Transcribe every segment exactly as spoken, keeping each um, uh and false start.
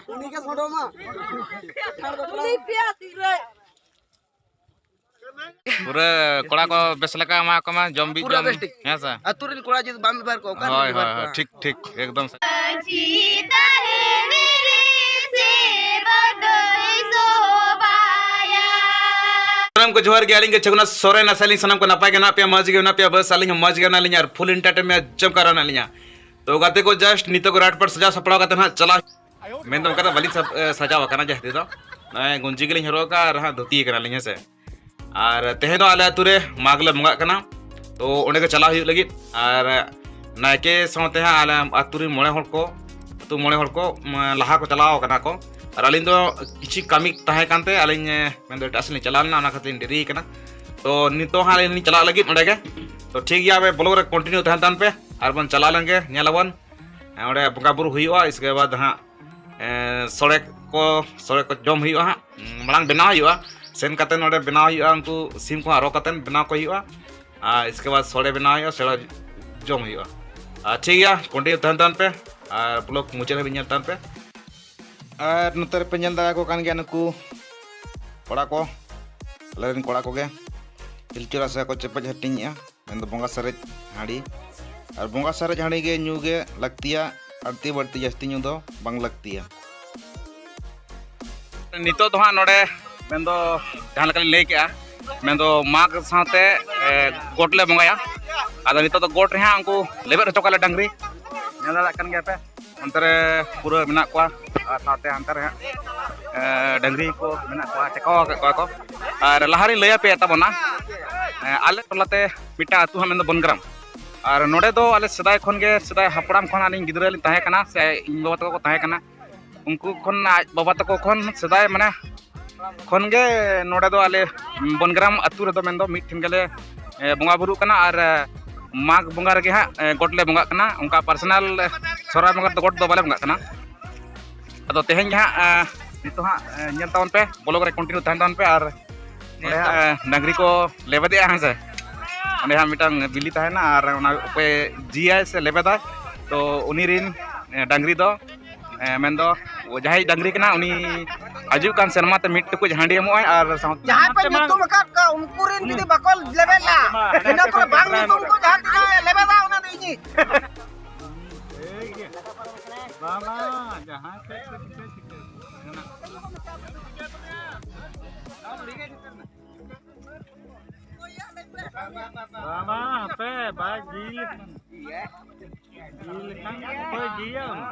ᱩᱱᱤ ᱜᱮ ᱥᱚᱰᱚᱢᱟ᱾ ᱩᱱᱤ ᱯᱮᱭᱟ ᱛᱤᱨᱮ᱾ ᱯᱩᱨᱟᱹ ᱠᱚᱲᱟ ᱠᱚ ᱵᱮᱥ ᱞᱮᱠᱟ ᱮᱢᱟ ᱠᱚ ᱢᱟ, ᱡᱚᱢ ᱵᱤ ᱯᱩᱨᱟᱹ ᱡᱚᱢ, ᱵᱮᱥ ᱴᱷᱤᱠ᱾ ᱦᱮᱸ ᱥᱮ? ᱟᱹᱛᱩ ᱨᱮᱱ ᱠᱚᱲᱟ ᱡᱩᱫᱤ ᱵᱟᱢ ᱵᱮᱵᱚᱦᱟᱨ ᱠᱚᱣᱟ, ᱚᱠᱟ ᱨᱮᱢ ᱦᱳᱭ, ᱵᱮᱵᱚᱦᱟᱨ ᱦᱳᱭ, ᱦᱳᱭ, ᱠᱚᱣᱟ? ᱴᱷᱤᱠ, ᱴᱷᱤᱠ, ᱮᱠᱫᱚᱢ᱾ ᱥᱟᱱᱟᱢ ᱠᱚ ᱡᱚᱦᱟᱨ ᱜᱮ, ᱟᱹᱞᱤᱧ ᱜᱮ ᱪᱷᱚᱜᱩᱱᱟᱛᱷ ᱥᱚᱨᱮᱱ, ᱟᱥᱟ ᱟᱹᱞᱤᱧ ᱥᱟᱱᱟᱢ ᱠᱚ ᱱᱟᱯᱟᱭ ᱜᱮ ᱢᱮᱱᱟᱜ ᱯᱮᱭᱟ, ᱢᱚᱡᱽ ᱜᱮ ᱢᱮᱱᱟᱜ ᱯᱮᱭᱟ, ᱵᱟᱥ ᱟᱹᱞᱤᱧ ᱦᱚᱸ ᱢᱚᱡᱽ ᱜᱮ ᱢᱮᱱᱟᱜ ᱞᱤᱧᱟ ᱟᱨ full entertainment ᱡᱚᱢ ᱠᱟᱨ ᱢᱮᱱᱟᱜ ᱞᱤᱧᱟ᱾ ᱛᱚ ᱜᱟᱛᱮ ᱠᱚ, just ᱱᱤᱛᱚᱜ ᱨᱟᱴᱯᱟᱴ ᱥᱟᱡᱟᱣ ᱥᱟᱯᱲᱟᱣ ᱠᱟᱛᱮ ᱱᱟᱦᱟᱜ ᱪᱟᱞᱟᱜ ᱢᱮᱱᱫᱚ ᱚᱱᱠᱟ ᱫᱚ ᱵᱟᱹᱞᱤᱧ ᱥᱟᱯ-, ᱮ, ᱥᱟᱡᱟᱣ ᱟᱠᱟᱱᱟ ᱡᱟᱹᱥᱛᱤ ᱫᱚ᱾ ᱱᱚᱜᱼᱚᱭ ᱜᱚᱸᱡᱤ ᱜᱮᱞᱤᱧ ᱦᱚᱨᱚᱜ ᱟᱠᱟᱫᱼᱟ ᱟᱨ ᱦᱟᱸᱜ ᱫᱷᱩᱛᱤ ᱟᱠᱟᱱᱟᱞᱤᱧ, ᱦᱮᱸ ᱥᱮ᱾ ᱟᱨ ᱛᱮᱦᱮᱧ ᱫᱚ ᱟᱞᱮ ᱟᱹᱛᱩ ᱨᱮ ᱢᱟᱜᱽ ᱞᱮ ᱵᱚᱸᱜᱟᱜ ᱠᱟᱱᱟ, ᱛᱚ ᱚᱸᱰᱮ ᱜᱮ ᱪᱟᱞᱟᱣ ᱦᱩᱭᱩᱜ ᱞᱟᱹᱜᱤᱫ᱾ ᱟᱨ ᱱᱟᱭᱠᱮ ᱥᱟᱶᱛᱮ ᱦᱟᱸᱜ ᱟᱞᱮ ᱟᱹᱛᱩ ᱨᱮᱱ ᱢᱚᱬᱮ ᱦᱚᱲ ᱠᱚ, ᱟᱹᱛᱩ ᱢᱚᱬᱮ ᱦᱚᱲ ᱠᱚ, ᱢᱟ, ᱞᱟᱦᱟ ᱠᱚ ᱪᱟᱞᱟᱣ ᱟᱠᱟᱱᱟ ᱠᱚ᱾ ᱟᱨ ᱟᱹᱞᱤᱧ ᱫᱚ ᱠᱤᱪᱷᱩ ᱠᱟᱹᱢᱤ ᱛᱟᱦᱮᱸ ᱠᱟᱱᱛᱮ ᱟᱹᱞᱤᱧ, ᱮ, ᱢᱮᱱᱫᱚ ᱮᱴᱟᱜ ᱥᱮᱫ ᱞᱤᱧ ᱪᱟᱞᱟᱣ ᱞᱮᱱᱟ, ᱚᱱᱟ ᱠᱷᱟᱹᱛᱤᱨ ᱞᱤᱧ ᱰᱮᱨᱤ ᱟᱠᱟᱱᱟ᱾ ᱛᱚ ᱱᱤᱛᱚᱜ ᱦᱟᱸᱜ ᱟᱹᱞᱤᱧ ᱞᱤᱧ ᱪᱟᱞᱟᱜ ᱞᱟᱹᱜᱤᱫ ᱚᱸᱰᱮ ᱜᱮ᱾ ᱛᱚ ᱴᱷᱤᱠ ᱜᱮᱭᱟ, ᱟᱯᱮ vlog ᱨᱮ continue ᱛᱟᱦᱮᱱ ᱛᱟᱵᱚᱱ ᱯᱮ, ᱟᱨ ᱵᱚᱱ ᱪᱟᱞᱟᱣ ᱞᱮᱱ ᱜᱮ, ᱧᱮᱞ ᱟᱵᱚᱱ᱾ ᱦᱮᱸ, ᱚᱸᱰᱮ ᱵᱚᱸᱜᱟ ᱵᱩᱨᱩ ᱦᱩᱭᱩᱜᱼᱟ, ᱤᱥᱠᱮ ᱵᱟᱫᱽ ᱦᱟᱸᱜ, ᱮᱸ, ᱥᱚᱲᱮ ᱠᱚ, ᱥᱚᱲᱮ ᱠᱚ ᱡᱚᱢ ᱦᱩᱭᱩᱜᱼᱟ ᱦᱟᱸᱜ᱾ ᱢᱟᱲᱟᱝ ᱵᱮᱱᱟᱣ ᱦᱩᱭᱩᱜᱼᱟ, ᱥᱮᱱ ᱠᱟᱛᱮ ᱱᱚᱸᱰᱮ ᱵᱮᱱᱟᱣ ᱦᱩᱭᱩᱜᱼᱟ, ᱩᱱᱠᱩ ᱥᱤᱢ ᱠᱚ ᱟᱨᱚ ᱠᱟᱛᱮ ᱵᱮᱱᱟᱣ ᱠᱚ ᱦᱩᱭᱩᱜᱼᱟ᱾ ᱟᱨ ᱤᱥᱠᱮ ᱵᱟᱫᱽ ᱥᱚᱲᱮ ᱵᱮᱱᱟᱣ ᱦᱩᱭᱩᱜᱼᱟ, ᱥᱚᱲᱮ ᱡᱚᱢ ᱦᱩᱭᱩᱜᱼᱟ᱾ ᱟᱨ ᱴᱷᱤᱠ ᱜᱮᱭᱟ, continue ᱛᱟᱦᱮᱱ ᱛᱟᱵᱚᱱ ᱯᱮ ᱟᱨ vlog ᱢᱩᱪᱟᱹᱫ ᱦᱟᱹᱵᱤᱡ ᱧᱮᱞ ᱛᱟᱵᱚᱱ ᱯᱮ᱾ ᱟᱨ ᱱᱚᱛᱮ ᱨᱮᱯᱮ ᱧᱮᱞ ᱫᱟᱲᱮᱭᱟᱠᱚ ᱠᱟᱱ ᱜᱮᱭᱟ ᱱᱩᱠᱩ ᱠᱚᱲᱟ ᱠᱚ, ᱟᱞᱮ ᱨᱮᱱ ᱠᱚᱲᱟ ᱠᱚᱜᱮ ᱯᱤᱞᱪᱩ ᱨᱟᱥᱟ ᱠᱚ ᱪᱮᱯᱮᱡ ᱦᱟᱹᱴᱤᱧᱮᱜᱼᱟ᱾ ᱢᱮᱱᱫᱚ ᱵᱚᱸᱜᱟ ᱥᱟᱨᱮᱡ ᱦᱟᱺᱰᱤ᱾ ᱟᱨ ᱵᱚᱸᱜᱟ ᱥᱟᱨᱮᱡ ᱦᱟᱺᱰᱤ ᱜᱮ ᱧᱩ ᱜᱮ ᱞᱟᱹᱠᱛᱤᱭᱟ, ᱟᱹᱲᱛᱤ ᱵᱟᱹᱲᱛᱤ ᱡᱟᱹᱥᱛᱤ ᱧᱩ ᱫᱚ ᱵᱟᱝ ᱞᱟᱹᱠᱛᱤᱭᱟ᱾ ᱱᱤᱛᱚᱜ ᱫᱚ ᱦᱟᱸᱜ ᱱᱚᱰᱮ ᱢᱮᱱᱫᱚ ᱡᱟᱦᱟᱸ ᱞᱮᱠᱟᱞᱤᱧ ᱞᱟᱹᱭ ᱠᱮᱜᱼᱟ, ᱢᱮᱱᱫᱚ ᱢᱟᱜᱽ ᱥᱟᱶᱛᱮ, ᱮ, ᱜᱚᱴ ᱞᱮ ᱵᱚᱸᱜᱟᱭᱟ᱾ ᱟᱫᱚ ᱱᱤᱛᱚᱜ ᱫᱚ ᱜᱚᱴ ᱨᱮ ᱦᱟᱸᱜ ᱩᱱᱠᱩ ᱞᱮᱵᱮᱫ ᱦᱚᱪᱚ ᱠᱚᱣᱟ ᱞᱮ ᱰᱟᱹᱝᱨᱤ, ᱧᱮᱞ ᱫᱟᱲᱮᱭᱟᱜ ᱠᱟᱱ ᱜᱮᱭᱟ ᱯᱮ᱾ ᱚᱱᱛᱮ ᱨᱮ ᱯᱩᱨᱟᱹ ᱢᱮᱱᱟᱜ ᱠᱚᱣᱟ, ᱟᱨ ᱥᱟᱶᱛᱮ ᱦᱟᱱᱛᱮ ᱨᱮ ᱦᱟᱸᱜ, ᱮ, ᱰᱟᱹᱝᱨᱤ ᱠᱚ ᱢᱮᱱᱟᱜ ᱠᱚᱣᱟ, ᱴᱮᱠᱟᱣ ᱟᱠᱟᱫ ᱠᱚᱣᱟ ᱠᱚ᱾ ᱟᱨ ᱞᱟᱦᱟ ᱨᱤᱧ ᱞᱟᱹᱭ ᱟᱯᱮᱭᱟ ᱛᱟᱵᱚᱱᱟ, ᱮ, ᱟᱞᱮ ᱴᱚᱞᱟᱛᱮ ᱢᱤᱫᱴᱟᱝ ᱟᱹᱛᱩ ᱦᱟᱸᱜ ᱢᱮᱱᱫᱚ ᱵᱚᱱᱜᱨᱟᱢ᱾ ᱟᱨ ᱱᱚᱰᱮ ᱫᱚ ᱟᱞᱮ ᱥᱮᱫᱟᱭ ᱠᱷᱚᱱ ᱜᱮ, ᱥᱮᱫᱟᱭ ᱦᱟᱯᱲᱟᱢ ᱠᱷᱚᱱ ᱟᱹᱞᱤᱧ ᱜᱤᱫᱽᱨᱟᱹ ᱞᱤᱧ ᱛᱟᱦᱮᱸ ᱠᱟᱱᱟ, ᱥᱮ ᱤᱧ ᱵᱟᱵᱟ ᱛᱟᱠᱚ ᱠᱚ ᱛᱟᱦᱮᱸ ᱠᱟᱱᱟ, ᱩᱱᱠᱩ ᱠᱷᱚᱱ, ᱟᱡ ᱵᱟᱵᱟ ᱛᱟᱠᱚ ᱠᱷᱚᱱ ᱥᱮᱫᱟᱭ ᱢᱟᱱᱮ ᱠᱷᱚᱱ ᱜᱮ ᱱᱚᱰᱮ ᱫᱚ ᱟᱞᱮ ᱵᱚᱱᱜᱨᱟᱢ ᱟᱹᱛᱩ ᱨᱮᱫᱚ ᱢᱮᱱᱫᱚ ᱢᱤᱫ ᱴᱷᱮᱱ ᱜᱮᱞᱮ, ᱮ, ᱵᱚᱸᱜᱟ ᱵᱩᱨᱩᱜ ᱠᱟᱱᱟ᱾ ᱟᱨ, ᱮ, ᱢᱟᱜᱽ ᱵᱚᱸᱜᱟ ᱨᱮᱜᱮ ᱦᱟᱸᱜ, ᱮ, ᱜᱚᱴ ᱞᱮ ᱵᱚᱸᱜᱟᱜ ᱠᱟᱱᱟ᱾ ᱚᱱᱠᱟ personal, ᱮ, ᱥᱚᱦᱨᱟᱭ ᱵᱚᱸᱜᱟ ᱨᱮᱫᱚ ᱜᱚᱴ ᱫᱚ ᱵᱟᱞᱮ ᱵᱚᱸᱜᱟᱜ ᱠᱟᱱᱟ᱾ ᱟᱫᱚ ᱛᱮᱦᱮᱧ ᱜᱮ ᱦᱟᱸᱜ, ᱮ, ᱱᱤᱛᱚᱜ ᱦᱟᱸᱜ, ᱮ, ᱧᱮᱞ ᱛᱟᱵᱚᱱ ᱯᱮ, vlog ᱨᱮ continue ᱛᱟᱦᱮᱱ ᱛᱟᱵᱚᱱ ᱯᱮ᱾ ᱟᱨ ᱚᱸᱰᱮ ᱦᱟᱸᱜ, ᱮ, ᱰᱟᱹᱝᱨᱤ ᱠᱚ ᱞᱮᱵᱮᱫᱮᱜᱼᱟ, ᱦᱮᱸ ᱥᱮ᱾ ᱚᱸᱰᱮ ᱦᱟᱸᱜ ᱢᱤᱫᱴᱟᱝ ᱵᱤᱞᱤ ᱛᱟᱦᱮᱱᱟ, ᱟᱨ ᱚᱱᱟ ᱚᱠᱚᱭ ᱡᱤᱭᱟᱭ ᱥᱮ ᱞᱮᱵᱮᱫᱟᱭ, ᱛᱚ ᱩᱱᱤ ᱨᱤᱱ, ᱮ, ᱰᱟᱹᱝᱨᱤ ᱫᱚ ᱦᱮᱸ, ᱢᱮᱱᱫᱚ ᱡᱟᱦᱟᱸᱭ ᱰᱟᱹᱝᱨᱤ ᱠᱟᱱᱟ, ᱩᱱᱤ ᱦᱤᱡᱩᱜ ᱠᱟᱱ ᱥᱮᱨᱢᱟ ᱛᱮ ᱢᱤᱫ ᱴᱩᱠᱩᱡ ᱦᱟᱺᱰᱤ ᱮᱢᱚᱜᱼᱟᱭ᱾ ᱟᱨ ᱥᱟᱶ- ᱡᱟᱦᱟᱸᱭ ᱯᱮ ᱧᱩᱛᱩᱢ ᱟᱠᱟᱫ ᱠᱚᱣᱟ, ᱩᱱᱠᱩ ᱨᱮᱱ ᱡᱩᱫᱤ ᱵᱟᱠᱚ ᱞᱮᱵᱮᱫᱟ, ᱤᱱᱟᱹ ᱯᱚᱨᱮ ᱵᱟᱝ ᱧᱩᱛᱩᱢ ᱠᱚ ᱡᱟᱦᱟᱸ ᱛᱤᱱᱟᱹᱜ ᱮ ᱞᱮᱵᱮᱫᱟ, ᱚᱱᱟ ᱫᱚ ᱤᱧᱤᱡ᱾ ᱴᱷᱤᱠ ᱜᱮᱭᱟ᱾ ᱵᱟᱝ, ᱵᱟᱝ, ᱡᱟᱦᱟᱸᱭ ᱯᱮ ᱪᱤᱠᱟᱹ, ᱪᱤᱠᱟᱹ᱾ ᱵᱟᱝ, ᱵᱟᱝ, ᱦᱟᱯᱮ, ᱵᱟᱭ ᱡᱤᱞ ᱠᱟᱱᱟ᱾ ᱡᱤᱞ ᱞᱮᱠᱷᱟᱱ ᱚᱠᱚᱭ ᱡᱤᱭᱟ ᱩᱱᱤ?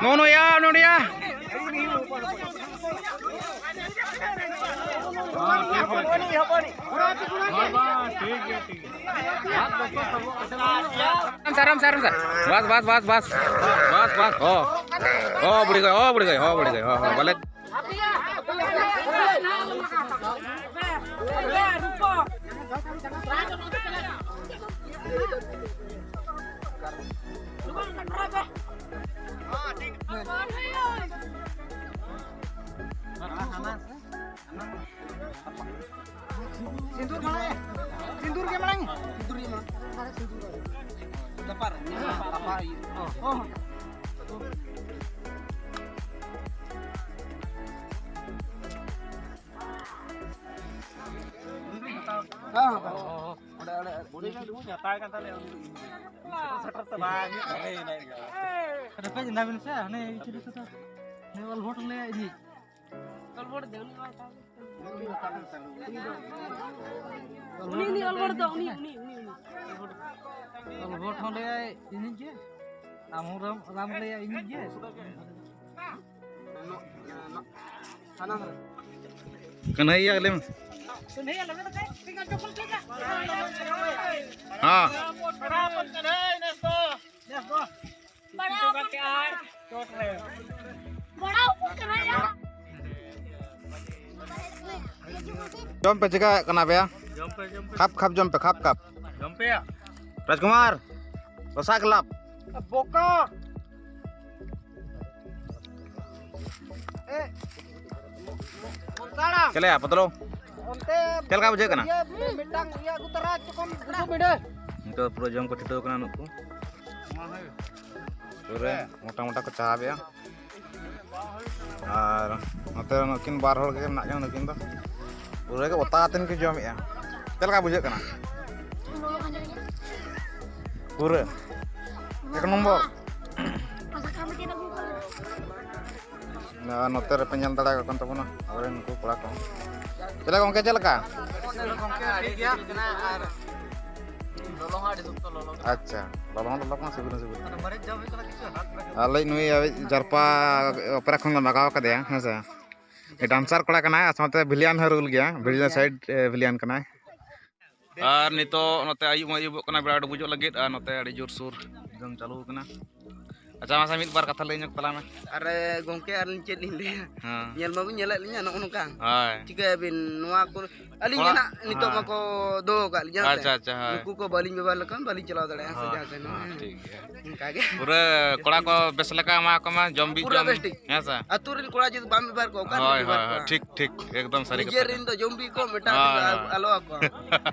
ᱱᱚᱜᱼᱚ ᱱᱚᱭᱟ, ᱱᱚᱰᱮᱭᱟ᱾ ᱦᱳᱭ, ᱵᱟᱝ, ᱴᱷᱤᱠ ᱜᱮᱭᱟ, ᱴᱷᱤᱠ ᱜᱮᱭᱟ᱾ ᱟᱨᱟᱢ ᱥᱮ, ᱟᱨᱟᱢ ᱥᱮ, ᱟᱨᱟᱢ ᱥᱮ᱾ ᱵᱟᱥ, ᱵᱟᱥ, ᱵᱟᱥ, ᱵᱟᱥ᱾ ᱵᱟᱥ, ᱵᱟᱥ, ᱦᱚ᱾ ᱦᱚ, ᱵᱩᱰᱤ ᱜᱟᱹᱭ, ᱦᱚ, ᱵᱩᱰᱤ ᱜᱟᱹᱭ, ᱦᱚ, ᱵᱩᱰᱤ ᱜᱟᱹᱭ, ᱦᱚ, ᱦᱚ, ᱵᱚᱞᱮ᱾ ᱥᱤᱸᱫᱩᱨ ᱢᱟᱲᱟᱝ, ᱥᱤᱸᱫᱩᱨ ᱜᱮ ᱢᱟᱲᱟᱝ᱾ ᱥᱤᱸᱫᱩᱨ ᱜᱮ ᱢᱟᱲᱟᱝ᱾ ᱫᱟᱯᱟᱨ, ᱫᱟᱯᱟᱨ ᱤᱭᱟᱹ᱾ ᱚ, ᱚ᱾ ᱦᱮᱸ, ᱦᱮᱸ, ᱦᱮᱸ᱾ ᱚᱸᱰᱮ, ᱚᱸᱰᱮ᱾ ᱵᱩᱲᱦᱤ ᱜᱮ ᱞᱩᱵᱩᱭ ᱦᱟᱛᱟᱣ ᱠᱟᱱ ᱛᱟᱞᱮᱭᱟ, ᱩᱱᱤ ᱥᱮᱴᱮᱨ ᱛᱮ ᱵᱟᱭ ᱦᱮᱡ ᱫᱟᱲᱮᱭᱟᱜᱼᱟ᱾ ᱨᱮᱯᱮᱡ ᱮᱱᱟ ᱵᱤᱱ ᱥᱮ, ᱦᱟᱱᱮ ᱪᱤᱞᱤ ᱠᱚᱫᱚ, ᱦᱟᱱᱮ ᱚᱞ ᱵᱷᱳᱴ ᱞᱮ ᱤᱫᱤ᱾ ᱚᱞ ᱵᱷᱳᱴ ᱫᱮ, ᱩᱱᱤ ᱵᱟᱭ ᱦᱟᱛᱟᱣ᱾ ᱩᱱᱤ, ᱩᱱᱤ ᱚᱞ ᱵᱷᱳᱴ ᱫᱚ, ᱩᱱᱤ, ᱩᱱᱤ, ᱩᱱᱤ, ᱩᱱᱤ᱾ ᱚᱞ ᱵᱷᱳᱴ ᱦᱚᱸ ᱞᱟᱹᱭᱟᱭ ᱤᱧᱤᱡ ᱜᱮ, ᱨᱟᱢ ᱦᱚᱸ ᱨᱟᱢ, ᱨᱟᱢ ᱞᱟᱹᱭᱟᱭ ᱤᱧᱤᱡ ᱜᱮ᱾ ᱠᱟᱱᱦᱟᱹᱭᱟ ᱞᱟᱹᱭ ᱢᱮ᱾ ᱦᱮᱸ᱾ ᱡᱚᱢ ᱯᱮ, ᱪᱮᱠᱟᱭᱮᱫ ᱠᱟᱱᱟ ᱯᱮᱭᱟ? ᱡᱚᱢ ᱯᱮ, ᱡᱚᱢ ᱯᱮ᱾ ᱠᱷᱟᱯ, ᱠᱷᱟᱯ ᱡᱚᱢ ᱯᱮ, ᱠᱷᱟᱯ, ᱠᱷᱟᱯ᱾ ᱡᱚᱢ ᱯᱮᱭᱟ᱾ ᱨᱟᱡᱽᱠᱩᱢᱟᱨ, ᱨᱚᱥᱟᱜᱽᱞᱟᱯ᱾ ᱵᱚᱠᱟ᱾ ᱮ, ᱢᱚᱱᱛᱟᱲᱟ᱾ ᱪᱮᱞᱮᱭᱟ, ᱯᱚᱛᱞᱚ? ᱪᱮᱫ ᱞᱮᱠᱟ ᱵᱩᱡᱷᱟᱹᱜ ᱠᱟᱱᱟ? ᱤᱭᱟᱹ, ᱢᱤᱫᱴᱟᱝ ᱤᱭᱟᱹ ᱟᱹᱜᱩ ᱛᱚᱨᱟ ᱦᱚᱪᱚ ᱠᱚᱢ, ᱫᱩᱥᱚ ᱢᱤᱰᱟᱹ᱾ ᱱᱤᱛᱚᱜ ᱯᱩᱨᱟᱹ ᱡᱚᱢ ᱠᱚ ᱪᱷᱩᱴᱟᱹᱣ ᱠᱟᱱᱟ ᱱᱩᱠᱩ᱾ ᱯᱩᱨᱟᱹ ᱢᱚᱴᱟ ᱢᱚᱴᱟ ᱠᱚ ᱪᱟᱦᱟᱣᱮᱜᱼᱟ᱾ ᱟᱨ ᱱᱚᱛᱮ ᱱᱩᱠᱤᱱ ᱵᱟᱨ ᱦᱚᱲ ᱜᱮ ᱢᱮᱱᱟᱜ ᱠᱤᱱᱟ, ᱱᱩᱠᱤᱱ ᱫᱚ ᱯᱩᱨᱟᱹ ᱜᱮ ᱚᱛᱟ ᱠᱟᱛᱮᱱ ᱠᱤᱱ ᱡᱚᱢᱮᱜᱼᱟ᱾ ᱪᱮᱫ ᱞᱮᱠᱟ ᱵᱩᱡᱷᱟᱹᱜ ᱠᱟᱱᱟ? ᱯᱩᱨᱟᱹ ᱮᱠ ᱱᱚᱢᱵᱚᱨ᱾ ᱟᱨ ᱱᱚᱛᱮ ᱨᱮᱯᱮ ᱧᱮᱞ ᱫᱟᱲᱮᱭᱟᱠᱚ ᱠᱟᱱ ᱛᱟᱵᱚᱱᱟ ᱟᱵᱚᱨᱮᱱ ᱱᱩᱠᱩ ᱠᱚᱲᱟ ᱠᱚ᱾ ᱪᱮᱫ ᱞᱮᱠᱟ ᱜᱚᱝᱠᱮ, ᱪᱮᱫ ᱞᱮᱠᱟ? ᱜᱚᱝᱠᱮ, ᱴᱷᱤᱠ ᱜᱮᱭᱟ᱾ ᱟᱨ ᱞᱚᱞᱚ ᱦᱚᱸ ᱟᱹᱰᱤ ᱥᱚᱠᱛᱚ ᱞᱚᱞᱚ ᱠᱟᱱᱟ᱾ ᱟᱪᱪᱷᱟ, ᱞᱚᱞᱚ ᱦᱚᱸ ᱞᱚᱞᱚ ᱠᱟᱱᱟ, ᱥᱤᱵᱤᱞ ᱦᱚᱸ ᱥᱤᱵᱤᱞ ᱠᱟᱱᱟ᱾ ᱟᱫᱚ ᱢᱟᱹᱨᱤᱪ ᱡᱚᱢ ᱦᱩᱭᱩᱜ ᱠᱟᱱᱟ ᱠᱤᱪᱷᱩ? ᱟᱞᱮ ᱱᱩᱭ ᱟᱵᱤᱡ ᱡᱟᱨᱯᱟ ᱚᱯᱮᱨᱟ ᱠᱷᱚᱱ ᱞᱮ ᱵᱟᱜᱟᱣ ᱠᱟᱫᱮᱭᱟ, ᱦᱮᱸ ᱥᱮ? ᱰᱟᱱᱥᱟᱨ ᱠᱚᱲᱟ ᱠᱟᱱᱟᱭ ᱟᱨ ᱥᱟᱶᱛᱮ ᱵᱷᱤᱞᱤᱭᱟᱱ ᱦᱚᱸ ᱨᱳᱞ ᱜᱮᱭᱟ, ᱵᱷᱤᱞᱤᱭᱟᱱ ᱥᱟᱭᱤᱰ, ᱮ, ᱵᱷᱤᱞᱤᱭᱟᱱ ᱠᱟᱱᱟᱭ᱾ ᱟᱨ ᱱᱤᱛᱚᱜ ᱱᱚᱛᱮ ᱟᱹᱭᱩᱵ ᱢᱟ ᱟᱹᱭᱩᱵᱚᱜ ᱠᱟᱱᱟ, ᱵᱮᱲᱟ ᱰᱩᱵᱩᱡᱚᱜ ᱞᱟᱹᱜᱤᱫ, ᱟᱨ ᱱᱚᱛᱮ ᱟᱹᱰᱤ ᱡᱳᱨᱥᱳᱨ ᱮᱠᱫᱚᱢ ᱪᱟᱹᱞᱩ ᱟᱠᱟᱱᱟ᱾ ᱟᱪᱪᱷᱟ, ᱢᱟᱥᱮ ᱢᱤᱫ ᱵᱟᱨ ᱠᱟᱛᱷᱟ ᱞᱟᱹᱭ ᱧᱚᱜ ᱛᱟᱞᱟᱝ ᱢᱮ᱾ ᱟᱨ ᱜᱚᱝᱠᱮ, ᱟᱨ ᱪᱮᱫ ᱞᱤᱧ ᱞᱟᱹᱭᱟ? ᱦᱮᱸ᱾ ᱧᱮᱞ ᱢᱟᱵᱤᱱ ᱧᱮᱞᱮᱫ ᱞᱤᱧᱟ ᱱᱚᱜᱼᱚ ᱱᱚᱝᱠᱟ᱾ ᱦᱳᱭ᱾ ᱪᱤᱠᱟᱹᱭᱟᱵᱤᱱ ᱱᱚᱣᱟ ᱠᱚ? ᱟᱹᱞᱤᱧ ᱜᱮ ᱚᱲᱟᱜ, ᱱᱟᱜ ᱱᱤᱛᱚᱜ ᱦᱮᱸ᱾ ᱢᱟᱠᱚ ᱫᱚᱦᱚ ᱟᱠᱟᱫ ᱞᱤᱧᱟ, ᱦᱮᱸ ᱟᱪᱪᱷᱟ, ᱥᱮ? ᱟᱪᱪᱷᱟ, ᱦᱳᱭ᱾ ᱱᱩᱠᱩ ᱠᱚ ᱵᱟᱹᱞᱤᱧ ᱵᱮᱵᱚᱦᱟᱨ ᱞᱮᱠᱷᱟᱱ ᱵᱟᱹᱞᱤᱧ ᱪᱟᱞᱟᱣ ᱫᱟᱲᱮᱭᱟᱜᱼᱟ, ᱥᱮ ᱦᱮᱸ, ᱡᱟᱦᱟᱸ ᱥᱮᱱ ᱦᱚᱸ᱾ ᱦᱮᱸ, ᱦᱮᱸ᱾ ᱴᱷᱤᱠ ᱜᱮᱭᱟ᱾ ᱚᱱᱠᱟ ᱜᱮ᱾ ᱯᱩᱨᱟᱹ ᱠᱚᱲᱟ ᱠᱚ ᱵᱮᱥ ᱞᱮᱠᱟ ᱮᱢᱟ ᱠᱚᱢᱟ, ᱡᱚᱢ ᱵᱤᱡ ᱯᱩᱨᱟᱹ ᱡᱚᱢ, ᱵᱮᱥ ᱴᱷᱤᱠ᱾ ᱦᱮᱸ ᱥᱮ? ᱟᱹᱛᱩ ᱨᱮᱱ ᱠᱚᱲᱟ ᱡᱩᱫᱤ ᱵᱟᱢ ᱵᱮᱵᱚᱦᱟᱨ ᱠᱚᱣᱟ, ᱚᱠᱟ ᱨᱮᱢ ᱦᱳᱭ, ᱵᱮᱵᱚᱦᱟᱨ ᱦᱳᱭ, ᱠᱚᱣᱟ? ᱦᱳᱭ, ᱴᱷᱤᱠ, ᱴᱷᱤᱠ, ᱮᱠᱫᱚᱢ ᱥᱟᱹᱨᱤ ᱱᱤᱡᱮ ᱠᱟᱛᱷᱟ ᱨᱮᱱ ᱠᱟᱱᱟ᱾ ᱫᱚ ᱡᱚᱢ ᱵᱤ ᱠᱚ, ᱮᱴᱟᱜ ᱨᱮᱱ ᱦᱳᱭ, ᱫᱚ ᱦᱳᱭ᱾ ᱟᱞᱚ ᱟᱠᱚᱣᱟ᱾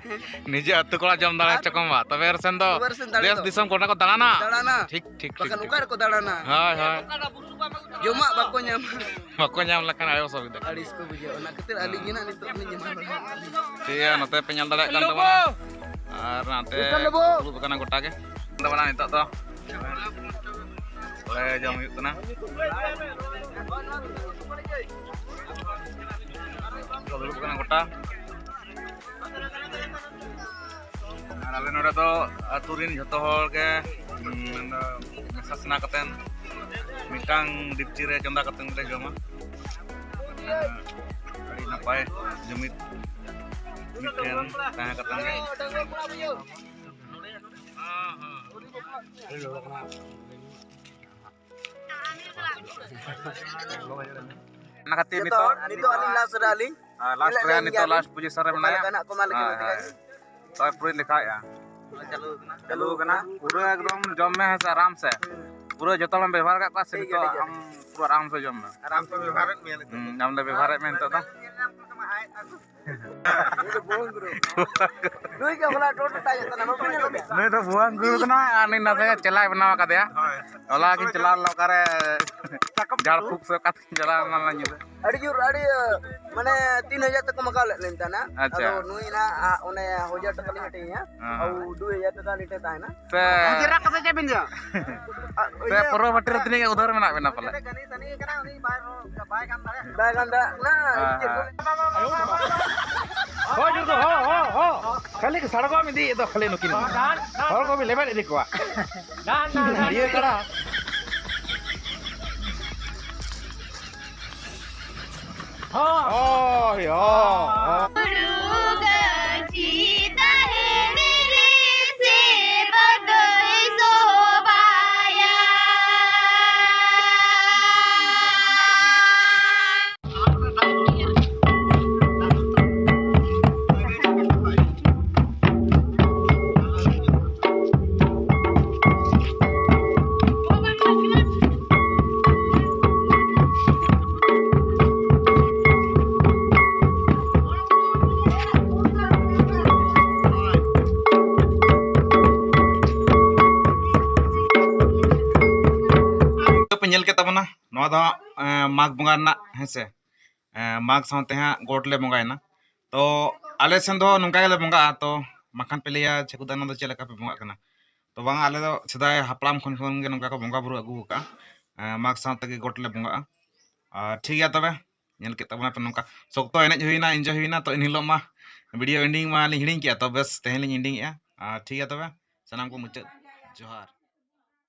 ᱱᱤᱡᱮ ᱟᱹᱛᱩ ᱠᱚᱲᱟ ᱡᱚᱢ ᱫᱟᱲᱮ ᱦᱚᱪᱚ ᱠᱚᱢ ᱵᱟ, ᱛᱚᱵᱮ ᱨᱮ ᱥᱮᱱ ᱫᱚ ᱛᱚᱵᱮ ᱨᱮ ᱥᱮᱱ ᱫᱟᱲᱮ ᱫᱮᱥ ᱫᱚ᱾ ᱫᱤᱥᱚᱢ ᱜᱚᱴᱟ ᱠᱚ ᱫᱟᱬᱟᱱᱟ᱾ ᱫᱟᱬᱟᱱᱟ᱾ ᱴᱷᱤᱠ, ᱴᱷᱤᱠ, ᱵᱟᱠᱷᱟᱱ ᱴᱷᱤᱠ, ᱚᱠᱟ ᱴᱷᱤᱠ᱾ ᱨᱮᱠᱚ ᱫᱟᱬᱟᱱᱟ? ᱦᱳᱭ, ᱦᱳᱭ᱾ ᱡᱚᱢᱟᱜ ᱵᱟᱠᱚ ᱧᱟᱢᱟ᱾ ᱵᱟᱠᱚ ᱧᱟᱢ ᱞᱮᱠᱷᱟᱱ ᱟᱭᱳ ᱚᱥᱩᱵᱤᱫᱷᱟ᱾ ᱟᱹᱲᱤᱥ ᱠᱚ ᱵᱩᱡᱷᱟᱹᱣᱟ, ᱚᱱᱟ ᱠᱷᱟᱹᱛᱤᱨ ᱟᱹᱞᱤᱧ ᱜᱮ ᱱᱟᱜ ᱱᱤᱛᱚᱜ ᱞᱤᱧ ᱮᱢᱟ ᱠᱚ ᱠᱟᱱᱟ᱾ ᱴᱷᱤᱠ ᱜᱮᱭᱟ, ᱱᱚᱛᱮ ᱯᱮ ᱧᱮᱞ ᱫᱟᱲᱮᱭᱟᱜ ᱠᱟᱱ ᱛᱟᱵᱚᱱᱟ᱾ ᱟᱨ ᱱᱟᱛᱮ ᱫᱩᱲᱩᱵ ᱟᱠᱟᱱᱟ ᱜᱚᱴᱟ ᱜᱮ᱾ ᱫᱚ ᱵᱟᱝ, ᱱᱤᱛᱚᱜ ᱫᱚ ᱚᱸᱰᱮ ᱡᱚᱢ ᱦᱩᱭᱩᱜ ᱠᱟᱱᱟ᱾ ᱫᱩᱲᱩᱵ ᱠᱟᱱᱟ ᱜᱚᱴᱟ᱾ ᱟᱨ ᱟᱞᱮ ᱱᱚᱰᱮ ᱫᱚ ᱟᱹᱛᱩ ᱨᱮᱱ ᱡᱷᱚᱛᱚ ᱦᱚᱲ ᱜᱮ, ᱩᱸ, ᱢᱮᱱᱫᱚ ᱢᱮᱥᱟ ᱥᱟᱱᱟ ᱠᱟᱛᱮᱱ ᱢᱤᱫᱴᱟᱝ ᱰᱮᱠᱪᱤ ᱨᱮ ᱪᱚᱸᱫᱟ ᱠᱟᱛᱮᱱ ᱜᱮᱞᱮ ᱡᱚᱢᱟ᱾ ᱟᱹᱰᱤ ᱱᱟᱯᱟᱭ ᱡᱩᱢᱤᱫ ᱢᱤᱫᱴᱷᱮᱱ ᱛᱟᱦᱮᱸ ᱠᱟᱛᱮᱱ ᱜᱮ᱾ ᱚᱱᱟ ᱠᱷᱟᱹᱛᱤᱨ ᱡᱚᱛᱚ ᱱᱤᱛᱚᱜ ᱦᱚᱲ, ᱱᱤᱛᱚᱜ ᱟᱹᱞᱤᱧ ᱞᱟᱥᱴ ᱨᱮ ᱟᱹᱞᱤᱧ᱾ ᱦᱮᱸ, ᱞᱟᱥᱴ ᱧᱮᱞᱮᱫ ᱨᱮ ᱞᱤᱧ ᱱᱤᱛᱚᱜ ᱜᱮᱭᱟ ᱞᱟᱥᱴ ᱵᱤᱱ᱾ ᱯᱚᱡᱤᱥᱚᱱ ᱨᱮ ᱚᱠᱟ ᱢᱮᱱᱟᱭᱟ᱾ ᱞᱮᱠᱟ ᱱᱟᱜ ᱠᱚ ᱮᱢᱟ ᱞᱟᱹᱜᱤᱫ ᱦᱮᱸ, ᱱᱚᱛᱮ ᱦᱮᱸ᱾ ᱠᱷᱟᱡ᱾ ᱛᱚᱵᱮ ᱯᱩᱨᱟᱹᱧ ᱫᱮᱠᱷᱟᱣᱮᱫᱼᱟ᱾ ᱪᱟᱹᱞᱩ ᱟᱠᱟᱱᱟ᱾ ᱪᱟᱹᱞᱩ ᱟᱠᱟᱱᱟ᱾ ᱯᱩᱨᱟᱹ ᱮᱠᱫᱚᱢ ᱡᱚᱢ ᱢᱮ ᱦᱮᱸ ᱥᱮ ᱟᱨᱟᱢ ᱥᱮ᱾ ᱦᱩᱸ᱾ ᱯᱩᱨᱟᱹ ᱡᱚᱛᱚ ᱦᱚᱲᱮᱢ ᱵᱮᱵᱚᱦᱟᱨ ᱠᱟᱜ ᱠᱚᱣᱟ ᱥᱮ ᱴᱷᱤᱠ ᱜᱮᱭᱟ, ᱱᱤᱛᱚᱜ ᱴᱷᱤᱠ ᱜᱮᱭᱟ᱾ ᱟᱢ ᱯᱩᱨᱟᱹ ᱟᱨᱟᱢ ᱥᱮ ᱡᱚᱢ ᱢᱮ᱾ ᱟᱨᱟᱢ ᱥᱮ ᱵᱮᱵᱚᱦᱟᱨᱮᱫ ᱢᱮᱭᱟ ᱱᱤᱛᱚᱜ ᱫᱚ᱾ ᱦᱩᱸ, ᱟᱢ ᱞᱮ ᱵᱮᱵᱚᱦᱟᱨᱮᱫ ᱢᱮᱭᱟ ᱱᱤᱛᱚᱜ ᱫᱚ᱾ ᱱᱩᱭ ᱜᱮ ᱦᱚᱞᱟ ᱴᱳᱴᱳ ᱴᱟᱭ ᱠᱟᱱᱟ, ᱵᱟᱵᱮᱱ ᱧᱮᱞ ᱠᱟᱫᱮᱭᱟ? ᱱᱩᱭ ᱫᱚ ᱵᱷᱩᱣᱟᱹᱝ ᱜᱩᱨᱩ ᱠᱟᱱᱟᱭ ᱟᱨ ᱱᱩᱭ ᱱᱟᱥᱮ ᱪᱮᱞᱟᱭ ᱵᱮᱱᱟᱣ ᱟᱠᱟᱫᱮᱭᱟ᱾ ᱦᱳᱭ᱾ ᱦᱚᱞᱟ ᱠᱤᱱ ᱪᱟᱞᱟᱣ ᱞᱮᱱᱟ ᱚᱠᱟᱨᱮ ᱡᱷᱟᱲ ᱯᱷᱩᱸᱠ ᱥᱮ ᱚᱠᱟ ᱛᱮᱠᱤᱱ ᱪᱟᱞᱟᱣ ᱞᱮᱱᱟ ᱧᱤᱫᱟᱹ᱾ ᱟᱹᱰᱤ ᱡᱳᱨ, ᱟᱹᱰᱤ, ᱢᱟᱱᱮ, ᱛᱤᱱ ᱦᱟᱡᱟᱨ ᱛᱮᱠᱚ ᱢᱟᱜᱟᱣ ᱞᱮᱫ ᱞᱤᱧ ᱛᱟᱦᱮᱱᱟ᱾ ᱟᱪᱪᱷᱟ᱾ ᱟᱫᱚ ᱱᱩᱭ ᱱᱟᱜ, ᱟ, ᱚᱱᱮ ᱦᱟᱡᱟᱨ ᱴᱟᱠᱟ ᱞᱤᱧ ᱦᱟᱹᱴᱤᱧᱟ᱾ ᱦᱮᱸ, ᱟᱨ ᱦᱮᱸ᱾ ᱫᱩ ᱦᱟᱡᱟᱨ ᱴᱟᱠᱟ ᱞᱤᱧ ᱛᱟᱦᱮᱱᱟ᱾ ᱥᱮ ᱚᱡᱮᱨᱟ ᱠᱟᱛᱮ ᱪᱮᱫ ᱵᱤᱱ ᱞᱟᱹᱭᱟ? ᱥᱮ ᱯᱚᱨᱚᱵᱚᱨᱛᱤ ᱨᱮ ᱛᱤᱱᱟᱹᱜ ᱜᱟᱱ ᱩᱫᱷᱟᱹᱨ ᱢᱮᱱᱟᱜ ᱵᱮᱱᱟ ᱯᱟᱞᱮ? ᱵᱟᱭ ᱜᱟᱱ ᱫᱟᱲᱮᱭᱟᱜ ᱠᱟᱱᱟ᱾ ᱦᱮᱸ, ᱪᱮᱫ ᱦᱮᱸ᱾ ᱠᱚ ᱦᱚ, ᱡᱩᱨ ᱫᱚ, ᱦᱚ, ᱦᱚ, ᱦᱚ᱾ ᱠᱷᱟᱹᱞᱤ ᱠᱚ ᱥᱟᱲᱜᱚ ᱢᱤᱫᱤ ᱫᱚ ᱠᱷᱟᱹᱞᱤ ᱱᱩᱠᱤᱱ᱾ ᱦᱚᱲ ᱠᱚ ᱵᱤᱱ ᱞᱮᱵᱮᱫ ᱤᱫᱤ ᱠᱚᱣᱟ᱾ ᱤᱭᱟᱹ ᱠᱟᱱᱟ᱾ ᱦᱳᱭ, ᱦᱳᱭ, ᱦᱳᱭ᱾ ᱦᱩᱲᱩ ᱜᱟᱹᱪᱷᱤ ᱛᱟᱦᱮᱱ ᱨᱮ ᱥᱮ ᱵᱟᱫᱚᱭ ᱥᱚᱵᱟᱭᱟ᱾ ᱯᱮ ᱧᱮᱞ ᱠᱮᱫ ᱛᱟᱵᱚᱱᱟ, ᱱᱚᱣᱟ ᱫᱚ ᱦᱟᱸᱜ, ᱮᱸ, ᱢᱟᱜᱽ ᱵᱚᱸᱜᱟ ᱨᱮᱱᱟᱜ, ᱦᱮᱸ ᱥᱮ, ᱮᱸ, ᱢᱟᱜᱽ ᱥᱟᱶᱛᱮ ᱦᱟᱸᱜ ᱜᱚᱴ ᱞᱮ ᱵᱚᱸᱜᱟᱭᱮᱱᱟ᱾ ᱛᱚ ᱟᱞᱮ ᱥᱮᱱ ᱫᱚ ᱱᱚᱝᱠᱟ ᱜᱮᱞᱮ ᱵᱚᱸᱜᱟᱜᱼᱟ᱾ ᱛᱚ ᱵᱟᱠᱷᱟᱱ ᱯᱮ ᱞᱟᱹᱭᱟ, "ᱪᱷᱟᱹᱠᱩ ᱫᱟ, ᱱᱚᱣᱟ ᱫᱚ ᱪᱮᱫ ᱞᱮᱠᱟ ᱯᱮ ᱵᱚᱸᱜᱟᱜ ᱠᱟᱱᱟ?" ᱛᱚ ᱵᱟᱝᱟ, ᱟᱞᱮ ᱫᱚ ᱥᱮᱫᱟᱭ ᱦᱟᱯᱲᱟᱢ ᱠᱷᱚᱱ, ᱠᱷᱚᱱ ᱜᱮ ᱱᱚᱝᱠᱟ ᱠᱚ ᱵᱚᱸᱜᱟ ᱵᱩᱨᱩ ᱟᱹᱜᱩ ᱟᱠᱟᱫᱼᱟ᱾ ᱮᱸ, ᱢᱟᱜᱽ ᱥᱟᱶ ᱛᱮᱜᱮ ᱜᱚᱴ ᱞᱮ ᱵᱚᱸᱜᱟᱜᱼᱟ᱾ ᱟᱨ ᱴᱷᱤᱠ ᱜᱮᱭᱟ ᱛᱚᱵᱮ, ᱧᱮᱞ ᱠᱮᱫ ᱛᱟᱵᱚᱱᱟ ᱯᱮ ᱱᱚᱝᱠᱟ ᱥᱚᱠᱛᱚ ᱮᱱᱮᱡ ᱦᱩᱭᱱᱟ, enjoy ᱦᱩᱭᱱᱟ᱾ ᱛᱚ ᱮᱱ ᱦᱤᱞᱳᱜ ᱢᱟ video ending ᱢᱟ ᱞᱤᱧ ᱦᱤᱲᱤᱧ ᱠᱮᱜᱼᱟ᱾ ᱛᱚ ᱵᱮᱥ, ᱛᱮᱦᱮᱧ ᱞᱤᱧ ending ᱮᱜᱼᱟ᱾ ᱟᱨ ᱴᱷᱤᱠ ᱜᱮᱭᱟ ᱛᱚᱵᱮ, ᱥᱟᱱᱟᱢ ᱠᱚ ᱢᱩᱪᱟᱹᱫ ᱡᱚᱦᱟᱨ᱾